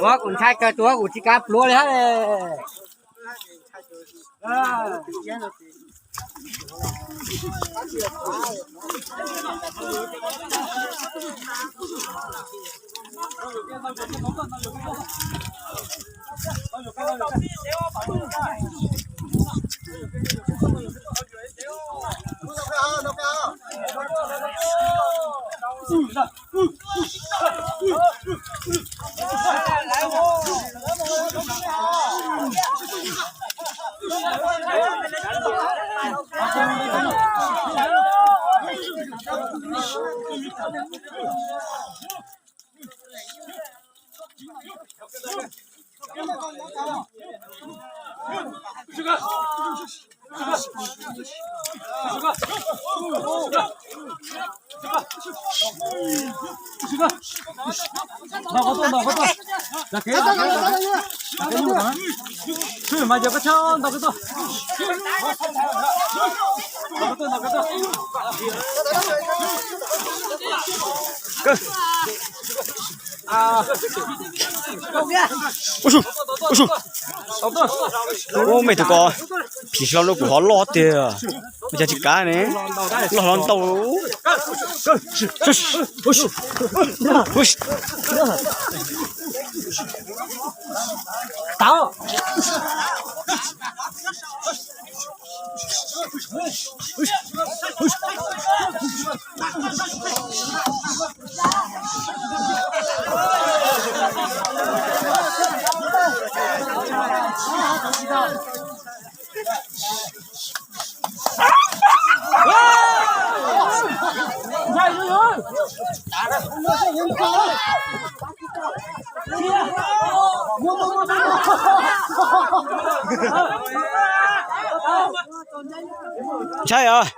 Ua kuv ntshai kawg, tua kuv tsis kav pluav li hab. Ub, mej tus ko phim hlo lub kuv hov loj tiag, mej cov tsis kav ne, loj hlo ntau. Ntshai os.